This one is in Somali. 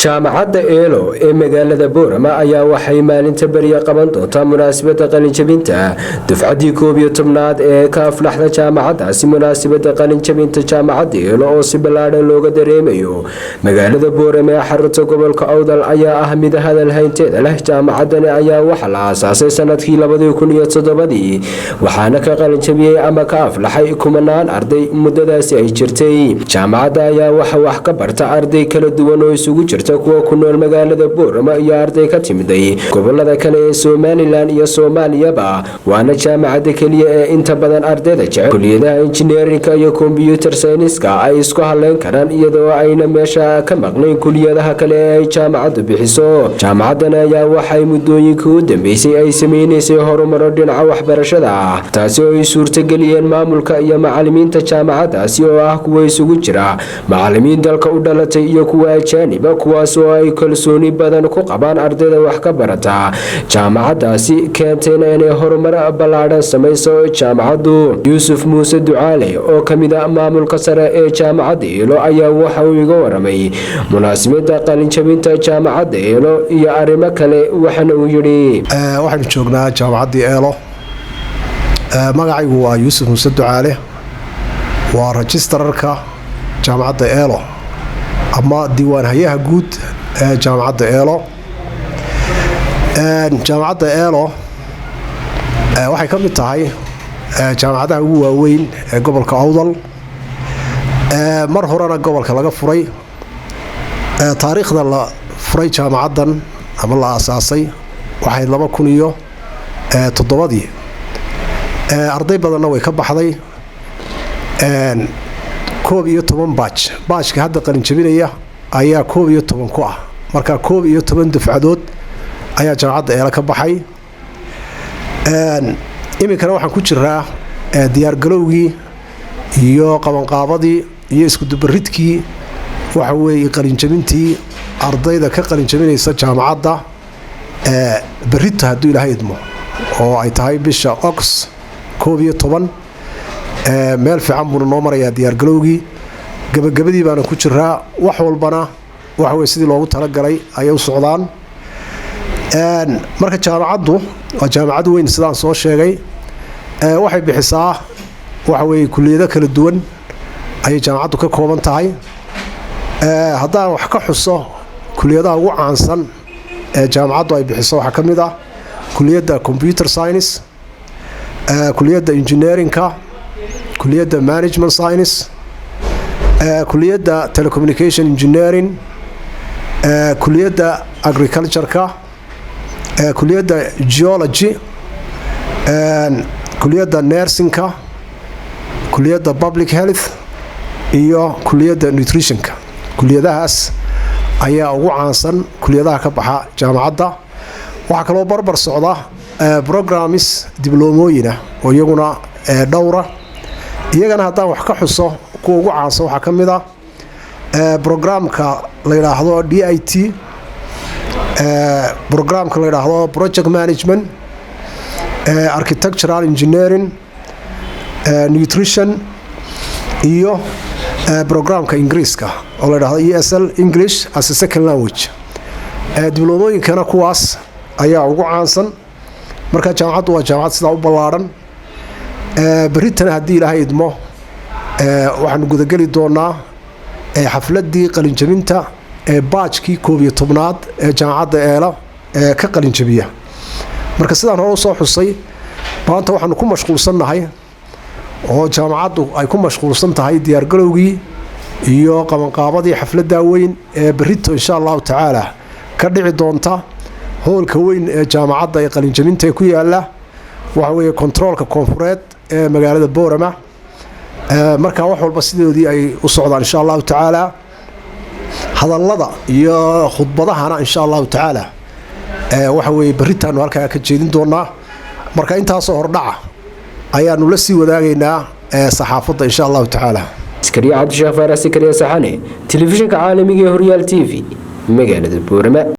Jaamacadda Eelo ee magaalada Boorama ayaa waxay maalinta beriya qaban doontaa munaasabada qalinjabinta dufcaddii 11aad ee ka aflaxda jaamacaddaasi. Munaasabada qalinjabinta jaamacadda Eelo oo si ballaadhan looga dareemayo magaalada Boorama ee xarunta gobolka Awdal ayaa ah mid hadal haynteeda leh. Jaamacaddani ayaa waxaa la aasaasay sanadkii 2007-dii, waxaana ka qalinjabiyey ama ka aflaxay kumanaan arday muddadaasi ay jirtay. Jaamacadda ayaa waxa wax ka barta arday kala duwan oo isugu jirta kuwa ku nool magaalada Boorama iyo arday ka timiday gobolada kale ee Somaliland iyo Soomaaliyaba, waana jaamacadda keliya ee inta badan ardayda jecel kuliyadaha injineerinka iyo computer science-ka ay isku haleyn karaan, iyadoo ayna meesha ka maqnayn kuliyadaha kale ee ay jaamacaddu bixiso. Jaamacaddan ayaa waxay muddooyinkii u dambeysay ay sameynaysay horumaro dhinaca waxbarashada ah, taasi oo ay suurtageliyeen maamulka iyo macalimiinta jaamacaddaasi oo ah kuwa isugu jira macalimiin dalka u dhalatay iyo kuwa ajaaniba, kuwaas oo ay kalsooni badan ku qabaan ardayda wax ka barata jaamacaddaasi, keentayna inay horumar ballaadhan samayso jaamacaddu. Yuusuf Muuse Ducaale oo ka mid a maamulka sare ee jaamacadda Eelo ayaa waxa uu iga waramay munaasabada qalinjabinta jaamacadda Eelo iyo arrimo kale, waxaana uu yidhi: Waxaynu joognaa jaamacaddii Eelo. Magacaygu waa Yuusuf Muuse Ducaale, waa registrarka jaamacadda Eelo ama diiwaanhayaha guud ee jaamacadda Eelo. Jaamacadda Eelo waxay ka mid tahay jaamacadaha ugu waaweyn ee gobolka Awdal, mar horena gobolka laga furay. Taariikhda la furay jaamacaddan ama la aasaasay waxayd 2007-dii. Arday badanna way ka baxday. 11 batch, batchka hadda qalinjabinaya ayaa 11 ku ah. Marka 11 dufcadood ayaa jaamacadda Eelo ka baxay. Iminkana waxaan ku jiraa diyaargalowgii iyo qabanqaabadii iyo iskudubaridkii, waxa weeye qalinjabintii ardayda ka qalinjabinaysa jaamacadda berrito, hadduu Ilaahay idmo, oo ay tahay bisha August 11. Meel fiican buuna noo marayaa diyaargalowgii, gabagabadii baana ku jiraa. Wax walbana waxa weye sidii loogu talagalay ayay u socdaan. Marka jaamacaddu waa jaamacad weyn, sidaan soo sheegay. Waxay bixisaa, waxa weye, kuliyado kala duwan ayay jaamacaddu ka kooban tahay. Haddaan wax ka xuso kuliyadaha ugu caansan ee jaamacaddu ay bixiso, waxaa ka mid ah kuliyadda computer science, kuliyadda engineeringka, kuliyadda management science, kuliyadda telecommunication engineering, kuliyadda agricultureka, kuliyadda geology, kuliyadda nursingka, kuliyadda public health iyo kuliyadda nutritionka. Kuliyadahaas ayaa ugu caansan kuliyadaha ka baxa jaamacadda. Waxaa kaloo barbar socda programs dibloomooyina oo iyaguna dhowra. Iyagana haddaan wax ka xuso kuwa ugu caansan, waxaa ka mid ah programka la yidhaahdo DIT, programka la yidhaahdo project management, architectural engineering, nutrition iyo programka Ingiriiska oo la yidhahdo ESL, English as a Second Language. Dibloomooyinkana kuwaas ayaa ugu caansan. Marka jaamacaddu waa jaamacad sidaa u ballaadhan. Berritana, haddii Ilaahay idmo, waxaanu gudageli doonaa xafladdii qalinjabinta ee batchkii 11aad ee jaamacadda Eelo ee ka qalinjabiya. Marka sidaan hore usoo xusay, maanta waxaanu ku mashquulsannahay oo jaamacaddu ay ku mashquulsan tahay diyaargalowgii iyo qabanqaabadii xafladdaa weyn ee berrito, insha Allahu tacaala, ka dhici doonta hoolka weyn ee jaamacadda ee qalinjabinta ee ku yaala, waxa weeye, kontaroolka koonfureed ee magaalada Boorama. Marka wax walba sidoodii ay u socdaan, insha Allahu tacaala. Hadallada iyo khudbadahana, insha Allahu tacaala, waxa weeye berritaanu halkaa ka jeedin doonaa. Marka intaasoo hordhaca ayaanu la sii wadaagaynaa saxaafadda, insha Allahu tacaala. Askariya Cabdisheekh Faarax Sikariya Saxane, telefishinka caalamiga ee Horyaal TV, magaalada Boorama.